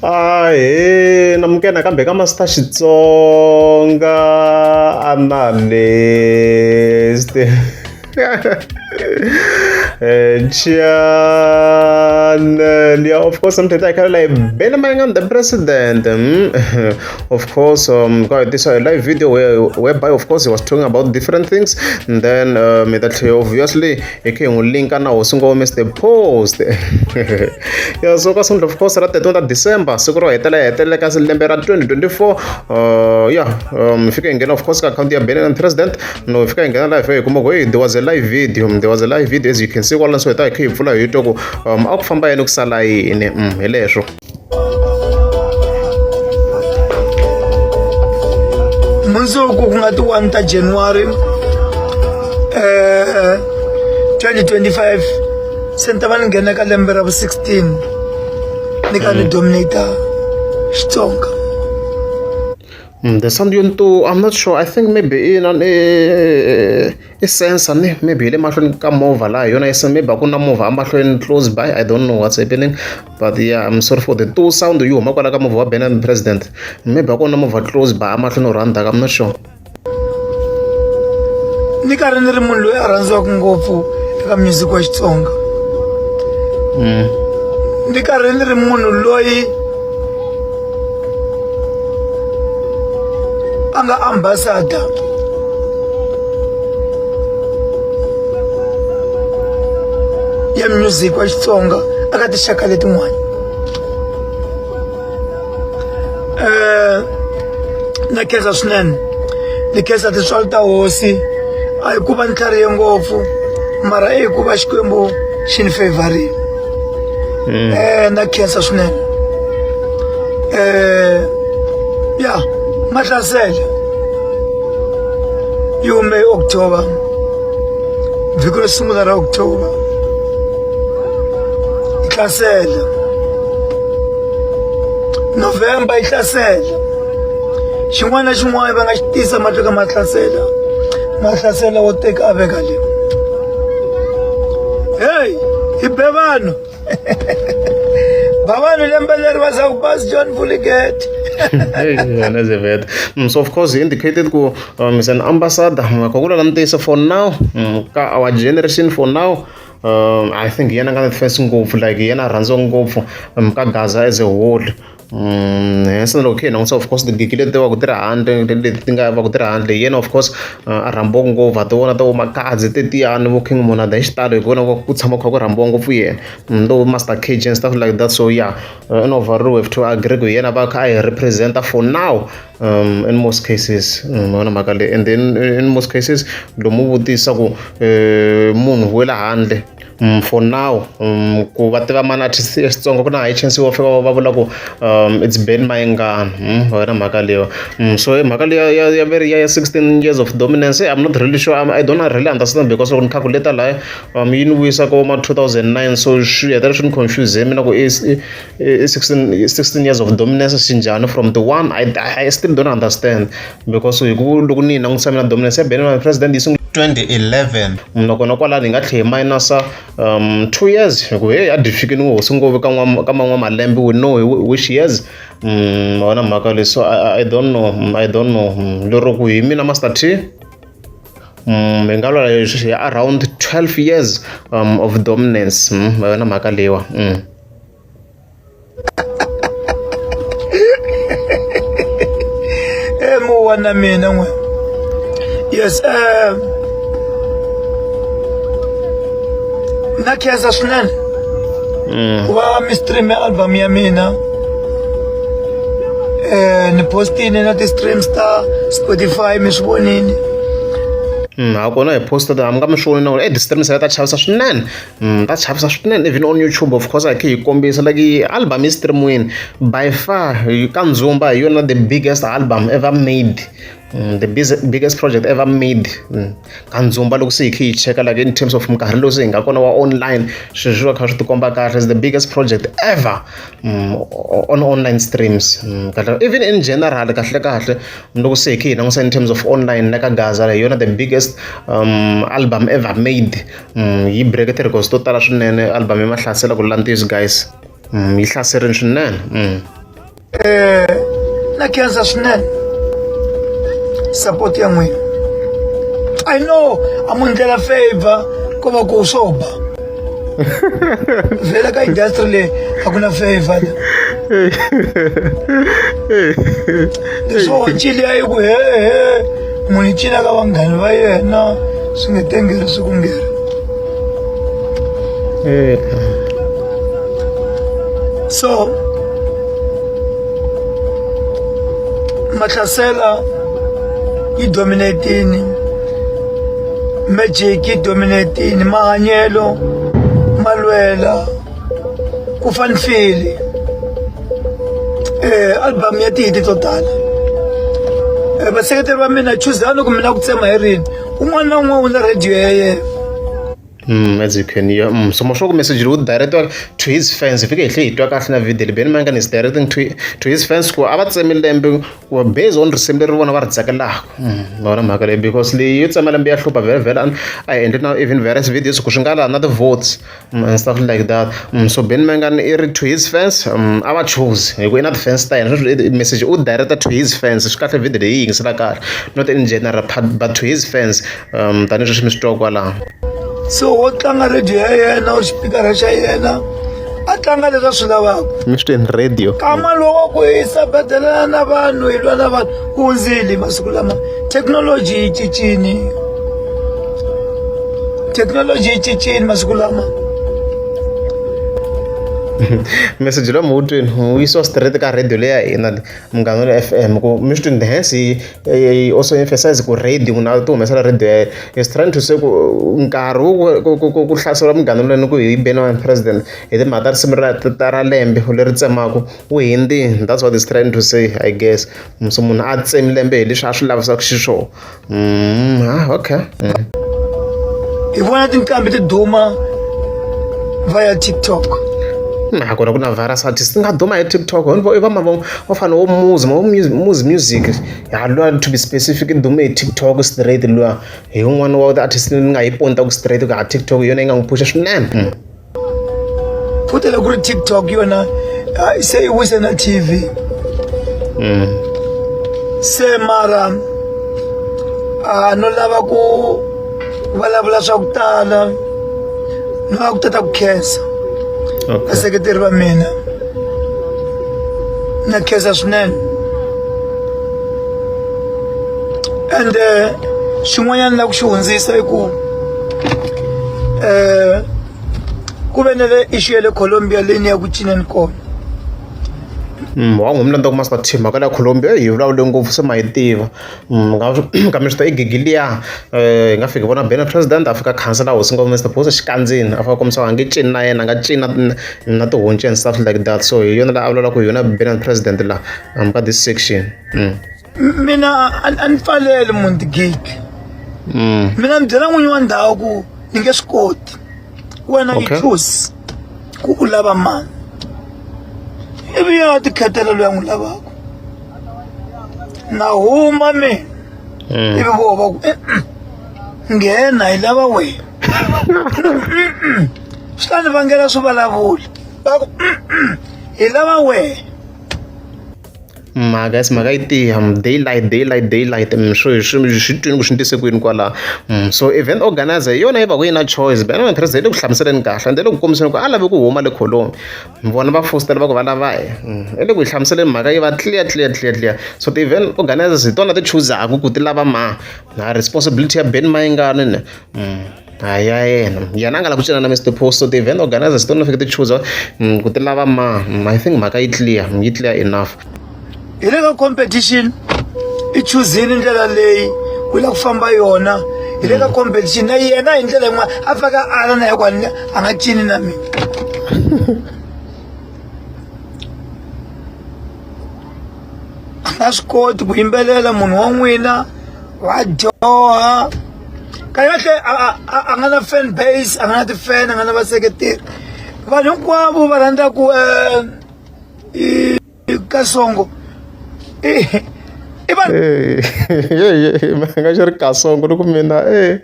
Ahee namukela nakambe ka Master Xitsonga Analyst channel yeah of course mthetho hi khala Benny Mayengani the president Of course ka this a live video whereby of course he was talking about different things and then mi ta tlhela obviously hi khe hi n'wi linka na hosi ngome Mr Post yeah so ka Sunday of course ra 31 ta December siku ro hetelela hetelela ka lembe ra 2024 yeah hi fika hi nghena of course ka account ya Benny and President no hi fika hi nghena live hi kuma ku hey there was a live video there was a live video as you can see kwalano so hi ta hi khe hi pfula hi twa ku a ku famba yini ku sala yini hi leswo Mundzuku ku nga ti 1 ta January 2025 se ni ta va ni nghena ka lembe ra vu 16 ni kha ni dominate Xitsonga. The sound yonto I'm not sure I think maybe i i sensor ni maybe hi le mahlweni ka movha laha hi yona i maybe a ku na movha emahlweni close by I don't know what's happening but yeah I'm sorry for the two sound yi huma kwala ka movha wa Benny President maybe a ku na movha close by emahlweni or endzhaku I'm not sure. Ni karhi ni ri munhu loyi a rhandziwaka ngopfu eka music wa Xitsonga ni karhi ni ri munhu loyi a nga ambassador ya music wa Xitsonga eka tinxaka letin'wana na khensa swinene ni khensa tintswalo ta hosi a hi ku va ni tlharihe ngopfu mara i ku va Xikwembu xi ni favorile na khensa swinene ya Mahlasela yi hume hi October vhiki ro sungula ra October yi hlasela November yi hlasela xin'wana na xin'wana va nga xi tisa mahlweni ka Mahlasela Mahlasela wo teka a veka le hey hi be vanhu va vanhu lembe leri va za ku basi John Vuligeti Elizabeth. So of course he indicated ku is an ambassador. Ku la ntiyiso for now ka our generation for now I think yena nga first ngopfu like yena rhandza ngopfu ka Gaza as a whole. Hence na loko khe hi langutisa of course tigigi leti va ku ti ri handle leti ti nga va ku ti ri handle hi yena of course a rhambiwa ngopfu ha ti vona ta vo Makhadzi tetiyani vo King Monada hi xitalo hi kona ku tshama ku kha ku rhambiwa ngopfu yena vo Master K_G and stuff like that so yeah in overall we have to agree ku hi yena va kha a hi represent-a for now in most cases ma vona mhaka leyi and then in most cases lomu vutisa ku munhu wa le handle for now ku va tiva mani artist ya Xitsonga ku na high chance yo fika va vula ku it's Benny Mayengani ma vona mhaka leyiwa so hi mhaka leya ya ya ve ri ya 16 years of dominance I'm not really sure I don't really understand because loko ni calculate lahaya yi ni vuyisa ko ma 2009 so swi hetelela swi ni confuse mina ku i 16 years of dominance swi njhani from the one I still don't understand because hi ku loko ni yi langutisa mina dominance ya Benny President yi sungule 2011 nakona kwalano hi nga tlhela hi minus 2 years hi ku hey a dyi fikini hosi ngopfu ka ka man'wana malembe we know which years ma vona mhaka leyi so I don't know I don't know lero ku hi mina Master T hi nga lwela hi around 12 years of dominance ma yona mhaka leyiwa. Muwa na mina n'we yes na khensa swinene ku va mi stream album ya mina ni postini na ti-streams ta Spotify mi swi vonini. Ha kona hi post ta mi nga mi swi voni na e ti-streams ta chavisa swinene ta chavisa swinene even on YouTube of course a khe hi kombisa like album yi stream-wini by far ka Ndzumba hi yona the biggest album ever made the biggest project ever made ka Ndzumba loko se hi khe hi cheka like in terms of minkarhi lowu se hi nga kona wa online swilo swi va kha swi tikomba kahle is the biggest project ever on online streams kahle even in general kahle kahle loko se hi khe hi langutisa in terms of online na ka Gaza hi yona the biggest album ever made yi break ti-records to tala swinene album ya Mahlasela ku lula ntiyiso guys yi hlaserile swinene. Na khensa swinene support ya n'wina. I know a mu ndlela favor ko va ku swo ba vhele ka industry leyi a ku na favor leswo honcile ya yi ku he he munhu i cina ka vanghani va yena swi nge tengeri swi ku ngeri. So Mahlasela yi dominate-ini, Magic yi dominate-ini, mahanyelo ma lwela ku fanfili album ya tihiti to tala. Vaseketeri va mina chuzani ku mina ku tsema hi rini un'wana na un'wana u na radio ya yena. As you can hear, so mo sure message lowu direct to his fans. Fike hi tlhe hi twa kahle na video leyi Benny Mayengani is directing to his fans ku a va tsemi lembe ku based on risimu leri vona va ri tsakelaka. Ma vona mhaka leyi because leyi yo tsema lembe ya hlupha vhele vhele a hi endli na even various videos ku swi nga laha na ti-votes and stuff like that. So Benny Mayengani i ri to his fans a va choose hi ku i na ti-fans ta yena sweswi message u directa to his fans swi kahle video leyi yi yingisela kahle not in general but to his fans tanihi sweswi mi swi twa kwalaho. So wo tlanga radio ya yena or xipikara xa yena a tlanga leswi a swi lavaka. Mi swi tweni radio. Kama lowu wa ku hi sabetelana na vanhu hi lwa na vanhu ku hundzile masiku lama thekinoloji yi cincile thekinoloji yi cincile masiku lama. Message lowu mi wu twini wu yisiwa straight ka radio leyi ya hina Munghana Lonene F_M ku mi swi twini hence he also emphasize ku radio munhu a ti humesela radio ya yena he's trying to say ku nkarhi wo ku hlaseriwa Munghana Lonene ku hi Benny president hi timhaka ta risimu ra ta ra lembe leri tsemaka wu hundzile that's what he's trying to say I guess so munhu a tsemi lembe hi leswi a swi lavisaka xiswona okay. Hi vona tinqambi ti duma via TikTok. Nakona ku na virus artist ti nga duma hi TikTok i va va fana vo Muzi vo Muzi music ya luya to be specific i dume hi TikTok straight luya hi wun'wana wa ti-artist ni nga yi point-aku straight ku ha TikTok hi yona yi nga n'wi phusha swinene. Futhi loko ku ri TikTok yona se yi wise na TV. Se mara a no lava ku vulavula swa ku tala no lava ku tata ku khensa vaseketeri va mina na khensa swinene ende xin'wanyana la ku xi hundzisa i ku ku ve na le issue ya le Colombia leyi ni ya ku cineni kona. Wa n'wi mlanda ku Master T mhaka leya Colombia hi vulavule ngopfu se ma yi tiva kambe swi ta i gigi liya hi nga fiki vona Benny President a fika khansela hosi ngopfu Mister Post xikandzeni a fika kombisa ku a nge cini na yena a nga cina na tihonci and stuff like that so hi yona la a vulavulaka hi yona Benny President la ka this section. Mina a ni pfaleli munhu tigigi. Mina ni byela n'winyi wa ndhawu ku ni nge swi koti wena you choose ku u lava mani ivi yena a ti khetela loyi a n'wi lavaka na huma mina ivi voho va ku nghena hi lava wena swi ta ni vangela swo vulavula va ku hi lava wena. Mhaka guys mhaka yi tiya daylight daylight daylight swi swi swi twini ku swi ni tise ku yini kwalaho so event organizer hi yona yi va ku yi na choice Benny Mayengani yi le ku hlamuseleni kahle ende le ku kombiseni ku a lavi ku huma le Colombia vona va fositela va ku va lava i le ku yi hlamuseleni mhaka yi va clear clear clear clear so ti-event organizers hi tona ti chuzaka ku ti lava mani na responsibility ya Benny Mayengani ne. A hi ya yena yena a nga lava ku cina na Mister Post so ti-event organizers tona fike ti chuza ku ti lava mani I think mhaka yi clear yi clear enough. Hi le ka competition i chuzile ndlela leyi u lava ku famba yona hi le ka competition na yena hi ndlela yin'wana a faka ala na ya ku a nga cini na mina. A nga swi koti ku yimbelela munhu wa n'wina wa dyoha kahle kahle a nga na fan base a nga na ti-fan a nga na vaseketeri vanhu hinkwavo va rhandza ku Kasongo i vanhu nga xi ri Kasongo loko mina e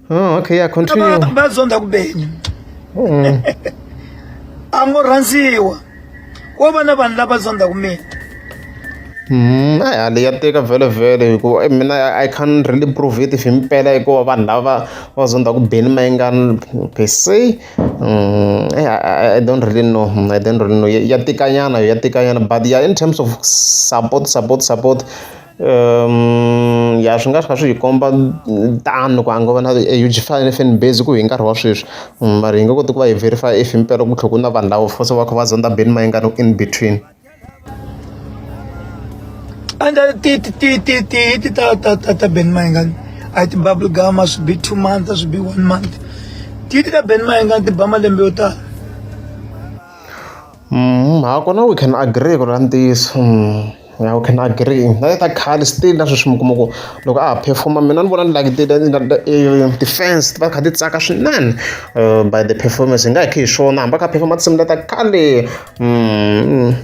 oh, okay yeah continue va zonda ku Benny a ngo rhandziwa ko va na vanhu lava zondaku mina. A leyi ya tika vhele vhele hikuva mina I can't really prove it if himpela hikuva vanhu lava va zondaku Benny Mayengani per se. I don't really know, I don't really know. Ya tikanyana ya tikanyana but ya in terms of support support support ya swi nga kha swi hi komba tano ku a ngo va na a huge fan base ku hi nkarhi wa sweswi mara hi nga koti ku va hi verify if himpela ku tlhela ku na vanhu lava of course va kha va zonda Benny Mayengani in between. And ti ti ti ti ti ti ta ta ta ta Ben Mayengani a hi ti-bubble gum a swi bi 2 months, a swi bi one month. Ti ti ta Ben Mayengani ti ba malembe yo tala. Ha kona we can agree ku ri ntiyiso. Yeah, we can agree. Na ta khale still na sweswi mi kuma ku loko a ha perform-a mina ni vona like ti-fans ti va kha ti tsaka swinene by the performance. Hi nga hi kha hi swona hambi a kha a perform-a tinsimu leta khale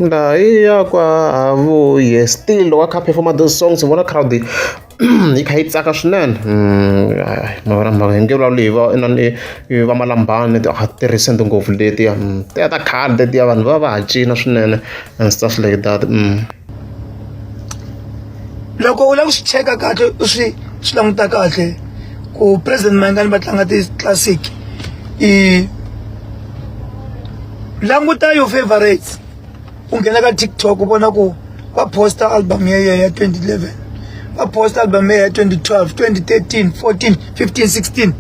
la ya kwa vuye still loko a kha a perform-a those songs hi vona crowd yi kha yi tsaka swinene. Ma vona mhaka hi nge vulavuli hi va inani i va Malambani ti recent ngopfu letiya tiya ta khale letiya vanhu va va ha cina swinene and stuff like that. Loko u lava ku swi cheka kahle, u swi languta kahle ku President Mayengani va tlanga ti-classic, i languta your favorites, u nghena ka TikTok, u vona ku va posta album ya ya 2011, va posta album ya 2012, 2013, 14, 15, 16,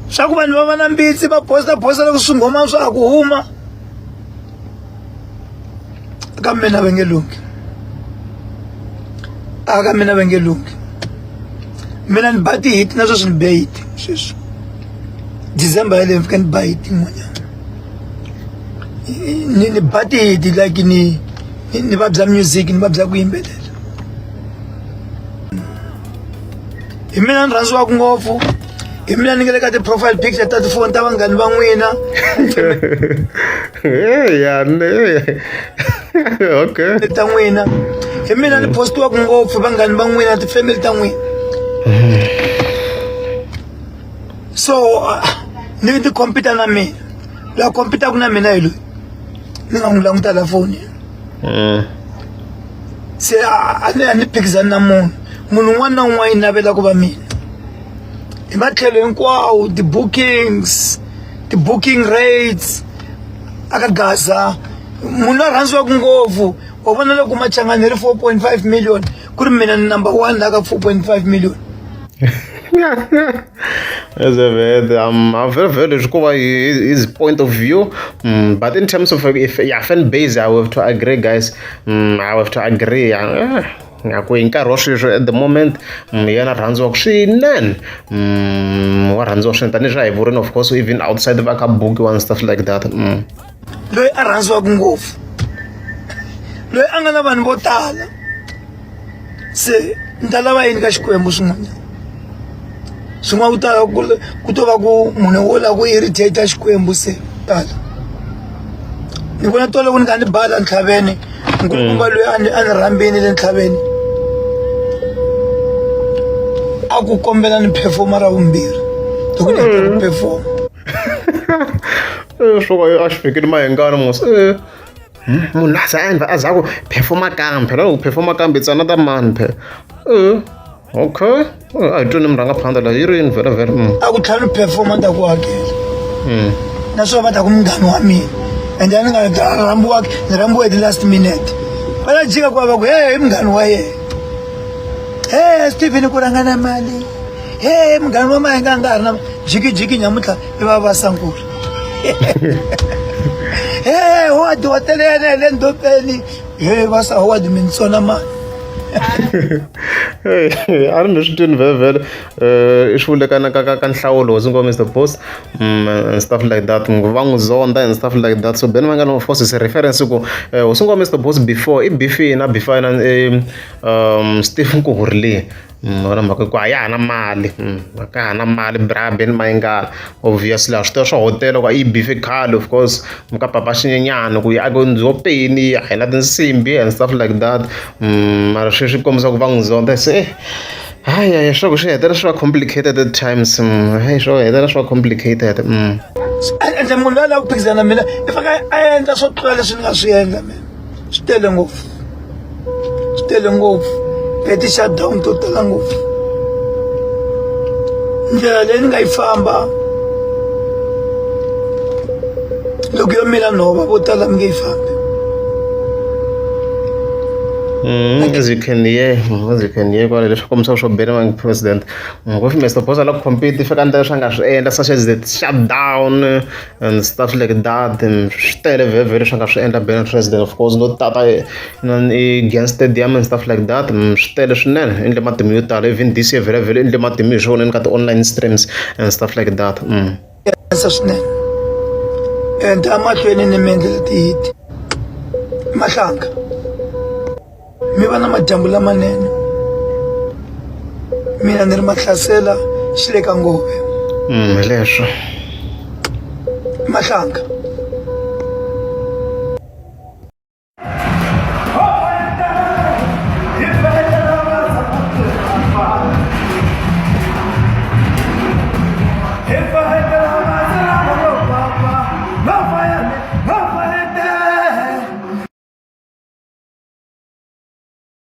swa ku vanhu va va na mbitsi va posta posta loko swinghoma swa ha ku huma. Ka mina va nge lunghi, a ka mina va nge lunghi. Mina ni ba ti-hit na sweswi, ni be hit sweswi December yaleyo, ni fika ni ba hit yin'wanyana. Ni ba ti-hit like ni vabya music, ni vabya ku yimbelela. Hi mina ni rhandziwaka ngopfu, hi mina ni nga le ka ti-profile picture ta tifoni ta vanghani va n'wina. Ya ne, okay. Ta n'wina, hi mina ni postiwaka ngopfu vanghani va n'wina, ti-family ta n'wina. So ni ti compete na mina, la competaka na mina hi loyi ni nga n'wi languta la foni. Se a ni phikizani na munhu. Munhu un'wana na un'wana yi navela ku va mina hi matlhelo hinkwawo, ti-bookings, ti-booking rates aka Gaza. Munhu loyi a rhandziwaka ngopfu, wa vona loko Machangani hi ri 4.5 million, ku ri mina ni number one la ka 4.5 million. As a very very leswi ku va his point of view, but in terms of if yeah, fan base, I have to agree, guys. I have to agree, yeah. Ku hi nkarhi wa sweswi, at the moment, yena rhandziwaka swinene, wa rhandziwa swinene tanihi swa hi vurini, of course even outside va kha bukiwa and stuff like that. Loyi a rhandziwaka ngopfu, loyi a nga na vanhu vo tala, se ni ta lava yini ka Xikwembu swin'wanyana? Swin'wana ku tala ku to va ku munhu wo lava ku irritate Xikwembu. Se tala ni vona tolo ku ni kha ni bala ntlhaveni, nkulukumba loyi a ni rhambini le ntlhaveni, a ku kombela ni performa ra vumbirhi loko ni heta ku performa. Swo a xi fikile Mayengani mos. Munhu loyi a za a endla a za ku performa kambe phela, loko performa kambe it's another man phela. Okay, a hi twini murhangaphandla la yi ri yini vhele vhele. A ku tlhela ni performa, ni ta ku hakela. Naswona va ta ku munghani wa mina, ende a ni nga rhambiwaki, ni rhambiwe hi ti-last minute. Va ta jika ku va va ku he i munghani wa yena, he Steven ku rhanga na mali, he munghani wa Mayenga a nga ha ri na jikijiki nyamuntlha, i va vasankulu, he Howard wa tele yena hi le ndhopeni, he va sa Howard mi ntsona mali. A ri mi swi twini vhele vhele, i swi vulekana ka nhlawulo hosi ngo Mr Boss and stuff like that, va n'wi zonda and stuff like that. So Ben Mayengani of course is a reference ku hosi ngo Mr Boss before i beefini a beefa na Steve Nkuhurle wona mhaka ku a ya ha na mali, a ka ha na mali bra Ben Mayengani. Obviously a swi tiva swa hotela ku a yi beef khale, of course ka papa xinyenyana ku yi ake ndzopeni a hi na tinsimbi and stuff like that, mara sweswi kombisa ku va n'wi zonda se hayi hayi swa ku swi hetelela swi va complicated at times, hayi swo hetelela swi va complicated. Ende munhu loyi a lava ku phikizana na mina i fanele a endla swo tlula leswi ni nga swi endla mina. Swi tele ngopfu, swi tele ngopfu e ti-shutdown to tala ngopfu. Ndlela leyi ni nga yi famba loko yo mila nhova vo tala mi nge yi fambi. As you can hear, as you can hear kwale leswi kombisaka swo Benny Mayengani president ngopfu Mr Boss a la ku compete fika endla leswi a nga swi endla such as the shutdown and stuff like that. Swi tele vhevhe leswi a nga swi endla Benny president, of course no tata i Gyan Stadium and stuff like that. Swi tele swinene, endle matimu yo tala even this year vhele vhele endle matimu hi swona ka ti-online streams and stuff like that. Khensa swinene and amahlweni ni mi endlela ti-hit mahlanga mi va na madyambu lamanene. Mina ni ri Mahlasela xi le ka ngove. Hi leswo. Mahlanga.